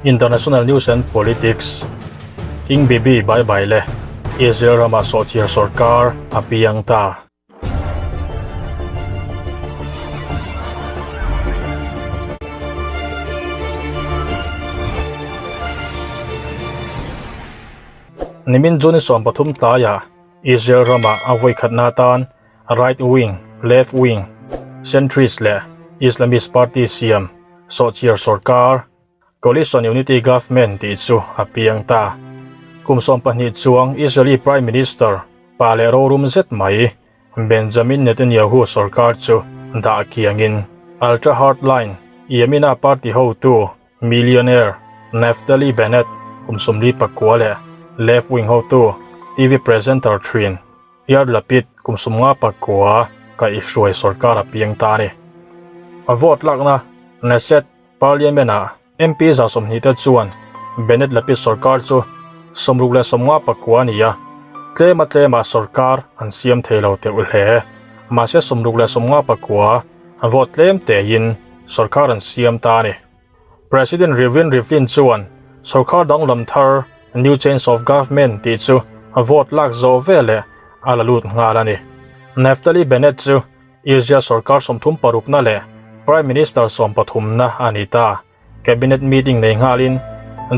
International News and Politics, King Bibi Bye Bye le Israel ramah sawhchiar sorkar a piang ta. Nimin June 13 tlaiah Israel ramah a vawikhatna atan Right wing, left wing, centrist leh Islamist party siam sawhchiar sorkar, Coalition Unity Government tih chu a piang ta. Kum 12 chuang Israeli Prime Minister pa leh rorum zet mai Benjamin Netanyahu sorkar chu dah kiangin ultra hardline Yamina party hotu Millionaire Naftali Bennett kum 49 leh left wing hotu TV presenter thin Yair Lapid kum 59 kaihhruai sorkar a piang ta a ni. A vote lakna Knesset Parliament ah MP 120 te chuan Bennett Lapid sorkar chu 69 a ni a, tlema tlema sorkar an siam thei lo teuh hle. Mahse 69 vote tlem tein sorkar an siam ta a ni. President Reuven Rivlin chuan sorkar danglam thar New Change of Government tih chu vote lak zawh veleh a la lut nghal a ni. Naftali Bennett chu Israel sorkar 36na leh Prime Minister 13na a ni ta. Cabinet meeting nei nghalin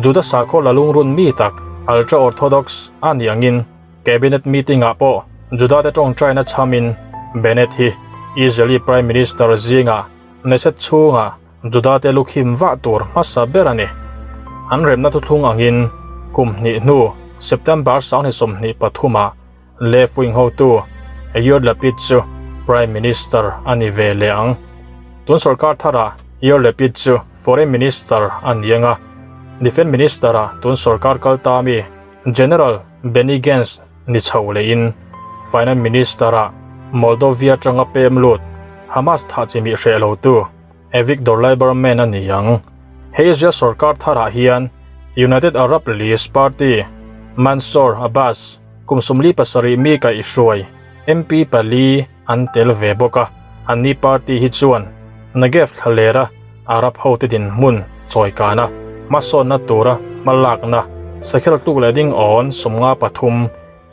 Juda sakhaw la lungrun mi tak ultra-Orthodox a nih angin Cabinet meeting ah pawh Juda te tawngtaina chhamin Bennett hi Israeli Prime Minister zingah Knesset chhungah Juda te lukhim vah tur hmasa ber a ni. An remna thuthlung angin kum hnih hnu September 2023 ah Left wing hotu Yair Lapid chu Prime Minister a ni ve leh ang. Tun sorkar tharah Yair Lapid chu Foreign Minister a ni ang a, Defence Minister ah tun sorkar kal ta mi General Benny Gantz ni chho lehin Finance Minister ah Moldovia atanga pem lut Hamas thah chimih hreh lo tu Avigdor Lieberman a ni ang. He Israel sorkar tharah hian United Arab List Party Mansour Abbas kum 47 mi kaihhruai MP pali an tel ve bawk a, anni party hi chuan Negev thlalera Arab hote dinhmun chawikana hmasawnna tura hmalakna sakhel tluk leh ding awn 53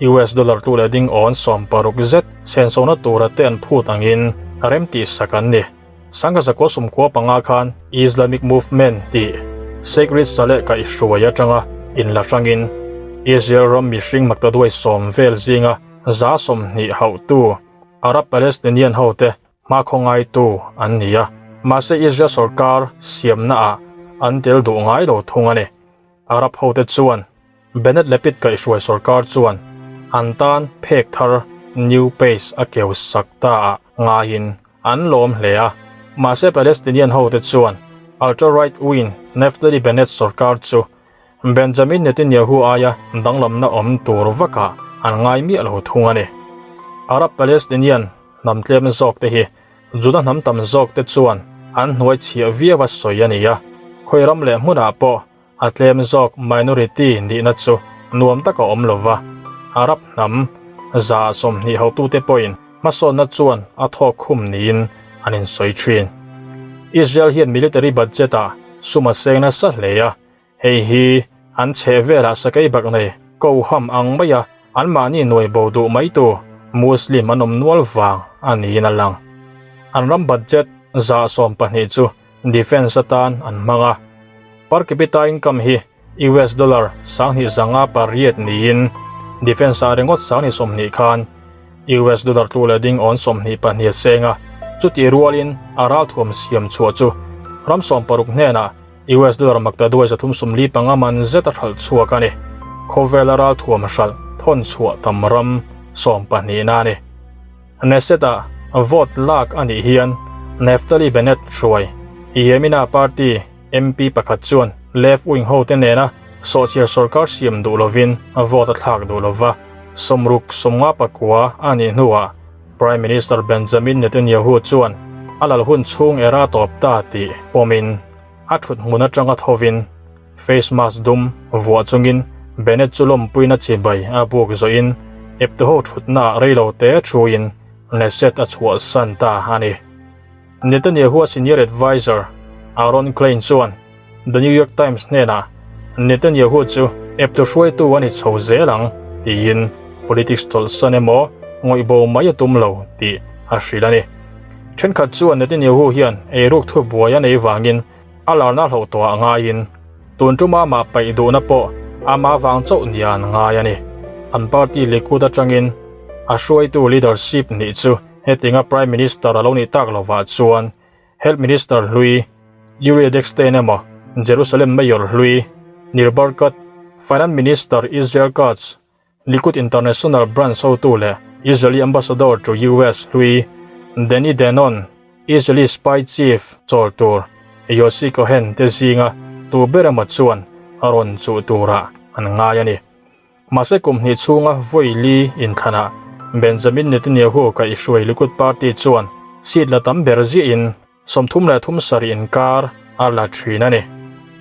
US dollar tluk leh ding awn 60 zet sensona tura te an phut angin rem tihsak an ni. Sangha zakua 95 khan Islamic Movement tih Sheikh Riz Saleh kaihhruai atanga inla hrangin Israel ram mihring maktaduai 10 vel zinga 120 hauhtu Arab Palestinian hote hmakhaw ngaitu an ni a, mahse Israel sorkar siamna ah an tel duh ngai lo thung a ni. Arab hote chuan Bennett Lapid kaihhruai sorkar chuan an tan phek thar New Pace a keu sak ta ah ngaiin an lawm hle a, mahse Palestinian hote chuan ultra-right wing Naftali Bennett sorkar chu Benjamin Netanyahu aia danglamna awm tur vakah an ngai miah lo thung a ni. Arab Palestinian hnam tlem zawk te hi Juda hnam tam zawk te chuan an hnuai chhiah viau a sawi a ni a, khawi ram leh hmunah pawh a tlem zawk minority nihna chu nuam taka awm lova, Arab hnam 120 hotute pawhin hmasawnna chuan a thawk khum niin an insawi thin. Israel hian military budget ah sum a seng nasa hle a, hei hi an chheh velah sakei bak nei ko ham ang maia anmahni nuai bo duh mai tu Muslim an awm nual vang a niin a lang. An ram budget 12% chu defense atan an hmang a. Per capita income hi US dollar 2508 niin defense ah ringawt 20 khan US dollar tlu leh ding awn 22 seng a, chuti rualin a ral thuam siam chhuah chu ram 60 hnenah US dollar makta duai 335 man zet a hralh chhuak a ni. Khawvel a ral thuam hralh thawn chhuah tam ram 12 na a ni. Knesset ah vote lak a nih hian Naftali Bennett hruai Yamina party MP pakhat chuan left wing hote nena sawhchiar sorkar siam duh lovin vote a thlak duh lova, 69 a nih hnuah Prime Minister Benjamin Netanyahu chuan a lal hun chhung era tawp ta tih pawmin a thut hmun atanga thovin face mask dum vuah chungin Bennett chu lawmpuina chibai a buk zawhin eptu ho thutna ah reilo te thuin Knesset a chhuah san ta a ni. Netanyahu a senior advisor Aaron Klein chuan The New York Times hnenah Netanyahu chu eptu hruaitu a ni chho zel ang tiin politics chawlhsan emaw ngawihbo mai a tum lo tih a hrilh a ni. Thenkhat chuan Netanyahu hian eiruk thu buai a nei vangin a larna hloh tawhah ngaiin tun tuma mah paih duhna pawh ama vang chauh nia an ngai a ni. An party Likud atangin a hruaitu leadership nih chu hetinga Prime Minister a lo nih tak lovah chuan Health Minister hlui Yuri Edelstein emaw Jerusalem Mayor hlui Nir Barkat, Finance Minister Israel Katz, Likud International Branch hotu leh Israeli Ambassador to US hlui Danny Danon, Israeli Spy Chief chawl tur Yossi Cohen te zinga tu ber emaw chuan a rawn chuh turah an ngai a ni. Mahse kum hnih chhunga vawi li inthlanah Benjamin Netanyahu kaihhruai Likud Party chuan seat la tam ber ziahin 33 sarih inkar a la thin a ni.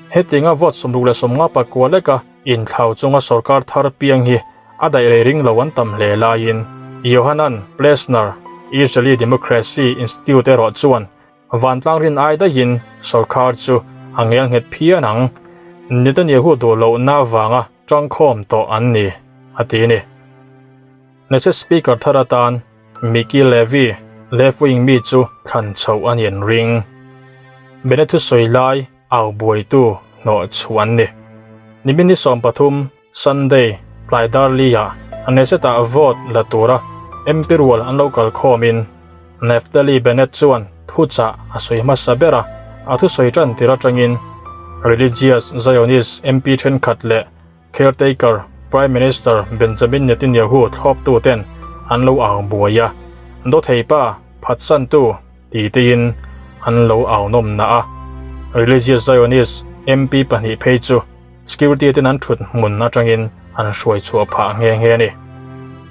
Hetinga vote 65 leka inthlau chunga sorkar thar piang hi a daih rei ring lo an tam hle laiin Yohanan Plesner, Israeli Democracy Institute erawh chuan vantlang rin ai daihin sorkar chu a ngel nghet phian ang. Netanyahu duh lohna avanga tangkhawm tawh an ni, a ti a ni. Knesset Speaker thar atan Mickey Levy, left wing mi chu thlan chhoh a ni an ring. Bennett thusawi lai au buaitu hnawh chhuah an ni. Nimin ni 13, Sunday, tlai dar li-ah Knesset-ah vote la tura MP rual an lo kal khawmin Naftali Bennett chuan thuchah a sawi hmasa ber a, a thusawi tan tir atangin Religious Zionist MP thenkhat leh Caretaker Prime Minister Benjamin Netanyahu thlawptuten an lo au buai a, Dawtheipa phatsantu ti tein an lo au nawm na a. Religious Zionist MP pahnih phei chu Security ten an thut hmun atangin an hruai chhuah phah nghe nghe a ni.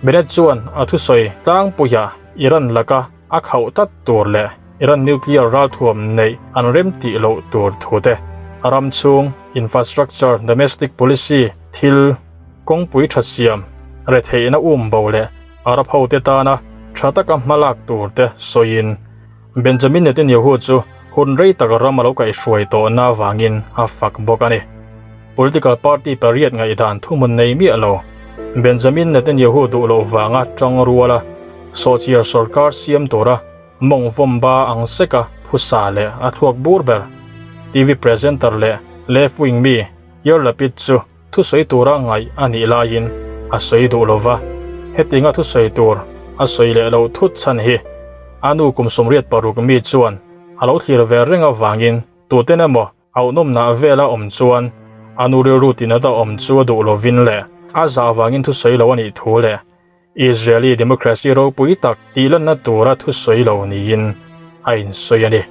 Bennett chuan a thusawi tlangpuiah Iran laka a khauh tlat tur leh Iran nuclear ralthuam neih an rem tih loh tur thu te, a ram chhung infrastructure, domestic policy thil, kawngpui tha siam, retheihna um bo leh Arab hote tana tha taka hmalak tur te sawiin Benjamin Netanyahu chu hun rei tak ram a lo kaihhruai tawhna avangin a fak bawk a ni. Political party pariat ngaihdan thuhmun nei miah lo Benjamin Netanyahu duh loh vanga tang ruala sawhchiar sorkar siam tura mawng vawmba ang seka phusa leh a thluak bur ber TV presenter leh left wing mi Yair Lapid chu Thusawi tura ngaih a nih laiin a sawi duh lo va, hetinga thusawi tur a sawi leh loh thut chhan hi a nu kum 86 mi chuan a lo thlir ve reng avangin tuten emaw auhnawmnah vela awm chuan a nu rilru tinata awm chu a duh lovin leh a zah avangin thusawi lo a nih thu leh Israeli democracy ropui tak tihlanna tura thusawi lo niin a insawi a ni.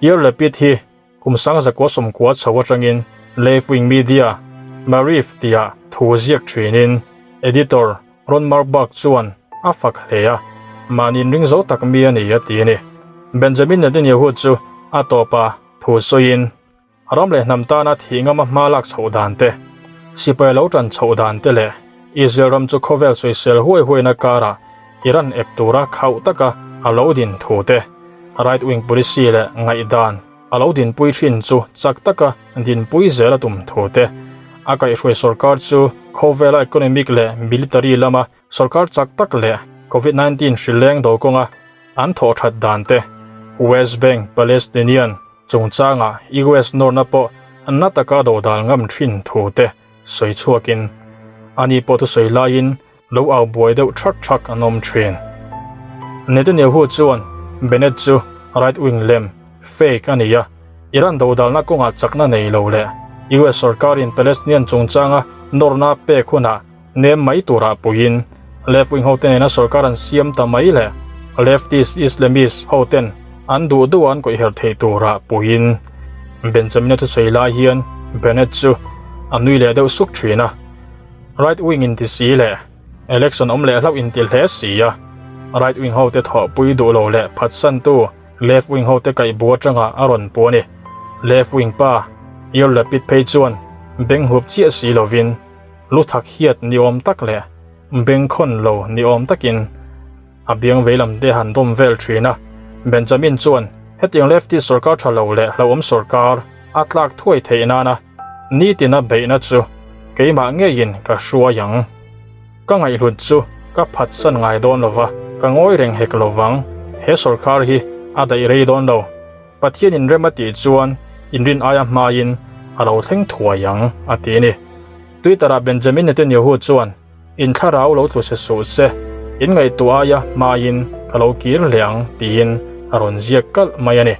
Yair Lapid hi Kum 1990 chho atangin Left Wing Media, Maariv tia thu ziak thinin Editor Ron Marburg chuan a fak hle a, mahni inring zo tak mi a ni a ti a ni. Benjamin Netanyahu chu a tawpa thu sawiin ram leh hnam tana thih ngama hma lak chhoh dan te, sipai lo tan chhoh dan te leh Israel ram chu khawvel sawisel huai huaina karah Iran ep tura khauh taka a lo din thu te, right wing policy leh ngaihdan a lo dinpui thin chu chak taka dinpui zel a tum thu te, a kaihhruai sorkar chu khawvela economic leh military lama sorkar chak tak leh Covid 19 hrileng do kawnga an thawh that dan te, West Bank Palestinian chungchanga US nawrna pawh na taka dodal ngam thin thu te sawi chhuakin ani pawh thusawi laiin Lo au buai deuh thak thak an awm thin. Netanyahu chuan Bennett chu right wing lem, fake, a ni a, Iran dodalna kawngah chakna nei lo leh US sorkarin Palestinian chungchanga nawrna pek hunah nem mai turah puiin left wing hote nena sorkar an siam ta mai leh leftist Islamist hoten an duh duh an kawihher thei turah puiin Benjamin-a thusawi lai hian Bennett chu a nui leh deuh suk thin a. Right wing in ti si leh election awm leh hlauh in ti hle si a, right wing ho te thawhpui duh lo leh phatsantu left wing ho te kaih bu atanga a rawn pu a ni. Left wing pa Yair Lapid phei chuan beng hup chiah si lovin lu thak hiat ni awm tak leh beng khawn lo ni awm takin a biang veilam te han dawm vel thin a. Benjamin chuan hetiang leftist sorkar tha lo leh hlauhawm sorkar. a tlak thuai theih nana nitina beihna chu keimah ngeiin ka hruai ang. Ka ngaihhlut chu ka phatsan ngai dawn lova, ka ngawi reng hek lovang. He sawrkar hi a daih rei dawn lo. Pathian inrem a tih chuan inrin aia hmain a lo thleng thuai ang, a ti a ni. Twitter-ah Benjamin Netanyahu chuan, In thlarau lo tlu se suh se, in ngaihtuah aia hmain ka lo kir leh ang, tiin a rawn ziak kalh mai a ni.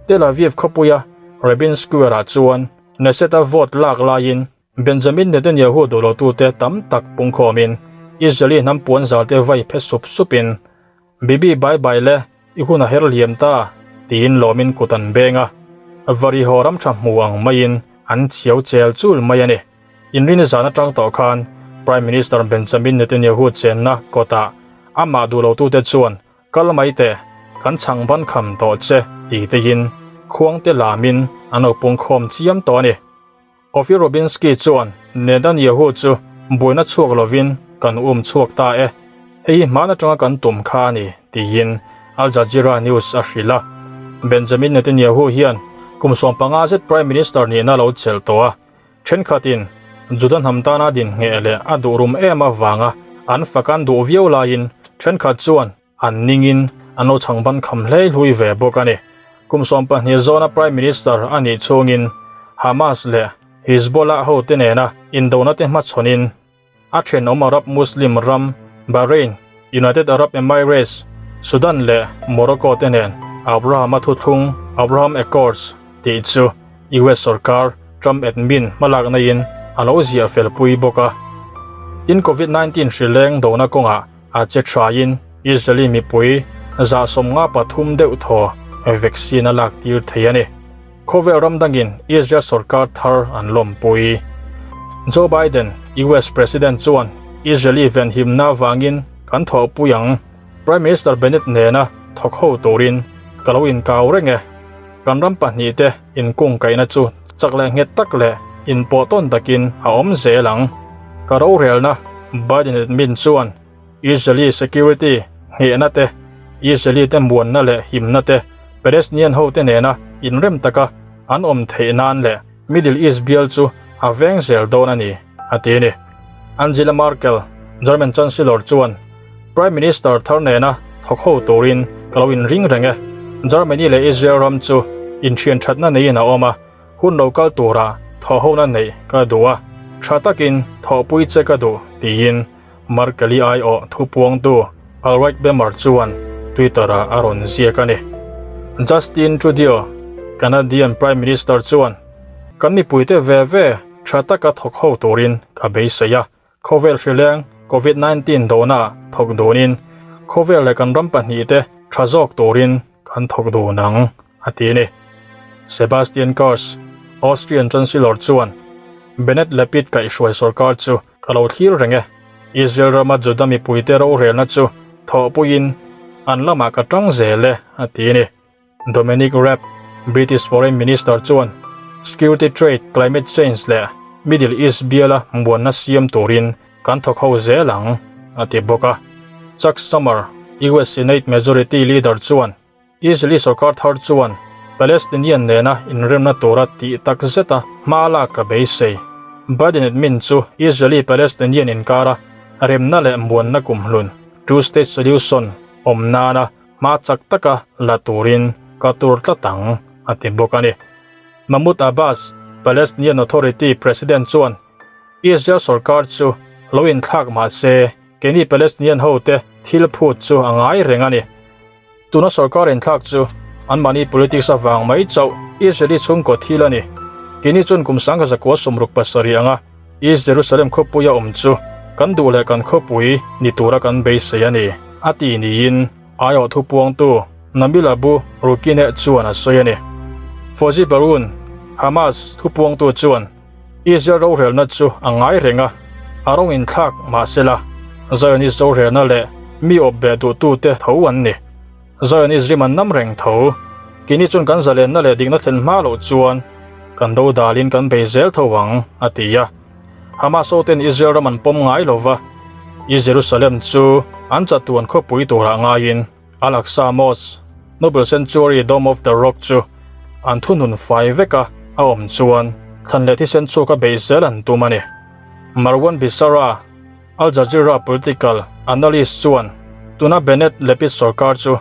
Tel Aviv khawpuia Rabin Square-ah chuan Knesset-a vote lak laiin Benjamin Netanyahu duhlotute tam tak pungkhawmin Israeli hnam puanzarte vai phe sup supin, Bibi bai bai le, i hun a her liam ta, tiin lawmin kut an beng a. Varihaw ram tha hmu ang maiin an chhiau chel chul mai a ni. Inrini zan atang tawh khan Prime Minister Benjamin Netanyahu chenna kawtah amah duhlotute chuan Kal mai teh, kan chhang ban kham tawh che ti teiin khuangte lamin an lo pungkhawm chiam tawh a ni. Ophir Rubinsky chuan Netanyahu chu buaina chhuak lovin kan um chhuak ta e, hei hi hman atanga kan tum kha a ni, tiin Al Jazeera News a hrilh a. Benjamin Netanyahu hian kum 15 zet Prime Minister nihna lo chelh tawh a, thenkhatin Juda hnam tana din ngheh leh a duh rum em avanga an fak an duh viau laiin thenkhat chuan An ningin an lo chhangban kham hlei hlui ve bawk a ni. Kum 12 zawna Prime Minister a nih chhungin Hamas leh Hezbollah hote nena indona te hmachhawnin a thenawm Arab Muslim ram Bahrain, United Arab Emirates, Sudan leh Morocco te nen Abraham-a thuthlung, Abraham Accords, tih chu US sorkar Trump admin hmalakna in a lo ziah felpui bawk a. Tin Covid 19 hrileng dona kawngah A che thain Israeli mipui 53 deuh thaw vaccine a lak tir thei a ni. Khawvel ram dangin Israel sorkar thar an lawmpui. Joe Biden, US President chuan Israeli venhimna vangin kan thawhpui ang. Prime Minister Bennett nena thawk ho turin ka lo inkau reng e. Kan ram pahnihte inkungkaihna chu chak leh nghet tak leh inpawh tawn takin a awm zel ang. Ka rorelna Biden admin chuan Israeli security nghehna te, Israeli te muanna leh himna te Palestinian hote nena inrem taka an awm theih nan leh Middle East bial chu a veng zel dawn a ni, a ti a ni. Angela Merkel, German Chancellor chuan Prime Minister thar nena thawk ho turin ka lo inring reng e. Germany leh Israel ram chu inthian thatna neiin a awm a, hun lo kal tura thawhhona neih ka duh a, tha takin thawhpui che ka duh, tiin Merkel-i aiawh thupuangtu Ulrike Bemmer chuan Twitter-ah a rawn ziak a ni. Justin Trudeau, Canadian Prime Minister chuan, Kan mipuite ve ve tha taka thawk ho turin ka beisei a, Khawvel hrileng Covid 19 dohnaah thawk dunin khawvel leh kan ram pahnihte tha zawk turin kan thawk dun ang, a ti a ni. Sebastian Kurz, Austrian Chancellor chuan Bennett Lapid kaihhruai sorkar chu ka lo thlir reng e. Israel rama Juda mipuite rorelna chu thawhpuiin an lamah ka tang zel e, a ti a ni. Dominic Raab, British Foreign Minister chuan security trade, climate change leh Middle East biala muanna siam turin kan thawk ho zel ang, a ti bawk a. Chuck Schumer, US Senate Majority Leader chuan Israeli sorkar thar chuan Palestinian nena inremna tura tih tak zeta hma lak a beisei. Biden admin chu Israeli-Palestinian inkara remna leh muanna kumhlun, two-state solution, awm nana Hma chak taka la turin ka tur tlat ang, a ti bawk a ni. Mahmoud Abbas, Palestinian Authority President chuan Israel sorkar chu lo inthlak mah se keini Palestinian hote thil phut chu a ngai reng a ni. Tuna sorkar inthlak chu anmahni politics avang mai chauh Israeli chhungkaw thil a ni. Keini chuan kum 1967 anga East Jerusalem khawpuia awm chu kan duh leh kan khawpui ni tura kan beisei a ni, a ti niin aiawh thupuangtu Nabil Abu Rukineh chuan a sawi a ni. Fawzi Baroun, Hamas thupuangtu chuan Israel rorelna chu a ngai reng a, a rawng inthlak mahsela Zionist rorelna leh mi awp beh duhtute tho an ni. Zionist rim an nam reng tho. Keini chuan kan zalenna leh dikna thlen hma loh chuan kan do dalin kan bei zel tho ang, a ti a. Hamas hoten Israel ram an pawm ngai lo va, East Jerusalem chu an chatuan khawpui turah ngaiin Al-Aqsa Mosque, Noble Sanctuary Dome of the Rock chu an thunun fai vek a. a awm chuan thlan leh thisen chhuak a beih zel an tum a ni. Marwan Bishara, Al Jazeera political analyst chuan tuna Bennett Lapid sorkar chu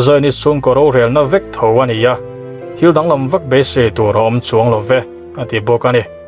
Zionist chhungkaw rorelna vek tho a ni a, thil danglam vak beisei tur a awm chuang lo ve, a ti bawk a ni.